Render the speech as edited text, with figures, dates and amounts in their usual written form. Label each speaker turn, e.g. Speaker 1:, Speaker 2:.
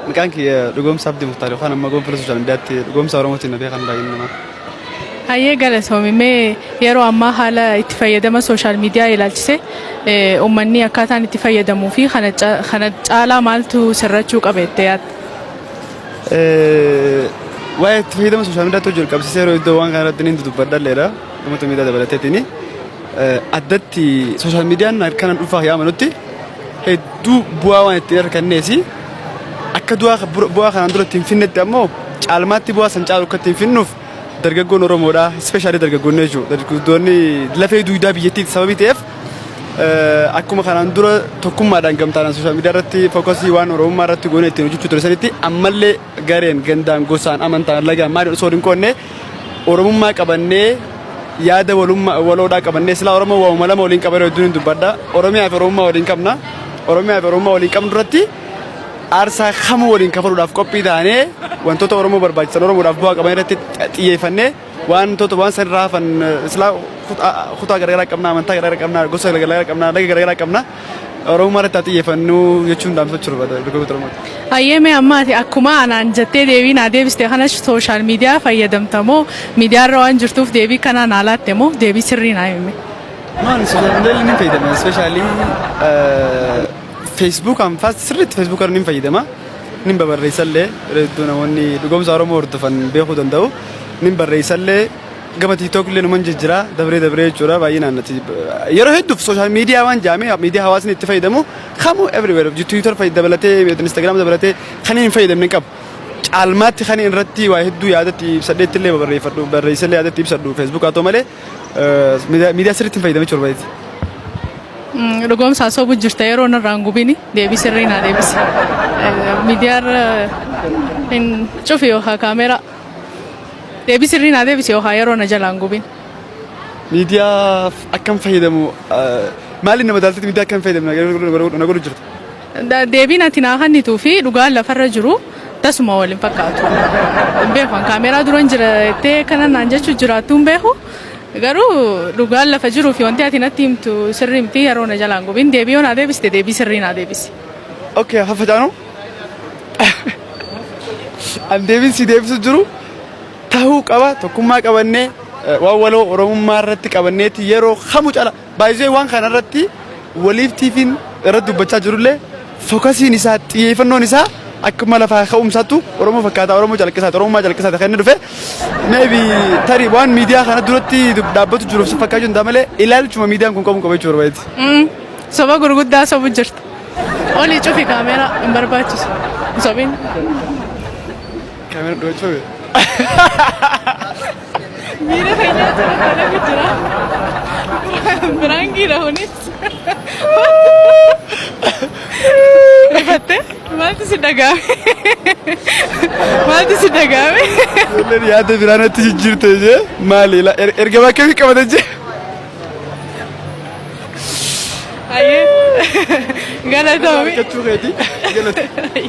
Speaker 1: Maqaan kiyya Dhugoomsaa Abdii Muktaar yookaan ammoo gonfala sooshaal miidiyaatti Dhugoomsaa Oromootiin na beekan baay'een namaa.
Speaker 2: Hayyee galatoomi. Mee yeroo ammaa haala itti fayyadama sooshaal miidiyaa ilaalchise uummanni akkaataan itti fayyadamuu fi kana caalaa maaltu sirrachuu qaba jettee yaadda?
Speaker 1: Waa'ee itti fayyadama sooshaal miidiyaatti hojii qabsiisee yeroo iddoo waan kana irratti ni dubbadhalleedha. Uummata miidiyaa dabalateetiin. Addatti sooshaal miidiyaan kana dhuunfaa yaamanutti hedduu bu'aa waan ittiin arganneesi akka bu'aa kanaan dura ittiin finnetti ammoo caalmaatti bu'aa san caalu akka ittiin finnuuf dargaggoon Oromoodha ispeeshaalii dargaggoonni jechuudha dargaggoonni lafee duudaa biyyattiiti sababii ta'eef akkuma kanaan dura tokkummaadhaan gamtaadhaan sooshaal miidiyaa irratti fookasii waan Oromummaa irratti goone ittiin hojjechuu ture sanitti ammallee gareen gandaan gosaan amantaan lagaan maaliin osoo hin qoonne Oromummaa qabannee yaada walummaa waloodhaa qabannee silaa Oromoo waamuma lama waliin qaba yeroo hedduun hin dubbadha. Oromiyaa fi Oromummaa waliin qabna. Oromiyaa fi Oromummaa waliin qabnu irratti aarsaa kamuu waliin kafaluudhaaf qophii taanee wantoota Oromoo barbaachisan Oromoodhaaf bu'aa qaban irratti xiyyeeffannee wantoota waan san irraa hafan silaa kutaa garaagaraa qabna amantaa garaagaraa qabna gosa garaagaraa qabna laga garaagaraa qabna. Oromummaa irratti haa xiyyeeffannu jechuun dhaamsachuu barbaada dargaggoota Oromooti.
Speaker 2: Hayyee mee amma ati akkuma anaan jettee deebii naa deebiste kana sooshaal miidiyaa fayyadamta moo miidiyaarra waan jirtuuf deebii kanaa naa laatte moo deebii sirrii naa himi.
Speaker 1: Maal sooshaal miidiyaa ni fayyadama especially Facebook an fast sirriitti Facebook ni fayyadama. Nin babarreessallee yeroo hedduu namoonni dhugoomsa Oromoo hordofan beekuu danda'u. Nin barreessallee Gama TikTok illee numan jijjiraa dabree dabree jechuudha baay'inaan nati yeroo hedduuf social media waan jaamee miidiyaa hawaasni itti fayyadamu kamuu everywhere Twitter dabalatee Instagram dabalatee kan hin fayyadamne hin qabu. Caalmaatti kan irratti waa hedduu yaadatti ibsadheetti illee barreeffadhu barreessallee yaadatti ibsadhu Facebook haa ta'u malee miidiyaa sirriitti hin fayyadame jechuudha baay'eetti.
Speaker 2: Dhugoomsaa sobu jirta yeroo narraa hin gubini deebii sirrii naa deebisi. Miidiyaarra hin cufi yookaan kaameraa. Deebii sirrii naa deebisi yookaan yeroo na jalaa hin gubin.
Speaker 1: Miidiyaa akkam fayyadamu maaliin nama daaltetti miidiyaa akkam fayyadamu na godhu jirta.
Speaker 2: Deebiin ati naa kennituu fi dhugaan lafarra jiru tasuma wal hin fakkaatu. Hin beeku an kaameeraa duran jira jettee kana naan jechuu jiraattu hin beeku. Garuu dhugaan lafa jiruu fi wanti ati natti himtu sirrii miti yeroo na jalaa hin gubin. Deebii yoo naa deebiste deebii sirrii naa deebisi.
Speaker 1: Okay, faffacaanu. An deebiin si deebisu jiru tahuu qaba tokkummaa qabannee waan waloo oromummaa irratti qabanneeti yeroo kamu cala baay'ee waan kana irratti waliif tiifiin irratti dubbachaa jirullee fokasiin isaa xiyyeeffannoon isaa akkuma lafaa ka'umsaattu Oromoo fakkaataa Oromoo calaqqisaati Oromummaa calaqqisaati kan inni dhufe maybe tarii waan miidiyaa kana duratti dhaabbatu jiruuf si fakkaachuu danda'a malee ilaalchuma miidiyaan kun qabu qaba jechuudha barbaade.
Speaker 2: Soba gurguddaa sobu jirta. Oli cufi kaameeraa hin barbaachisu. Hin sobin.
Speaker 1: Kaameeraa dhufachuu
Speaker 2: Miira keenyaa jira dalagu jira. Biraankiidha kunis. Rifatte maaltu si dhaga'ame? Maaltu si dhaga'ame?
Speaker 1: Ijoolleen yaada biraa natti jijjiirte jee maali erga bakka fi qabate jee.
Speaker 2: Hayyee. Galatoomi.
Speaker 1: Argachuu keetii. Galatoomi.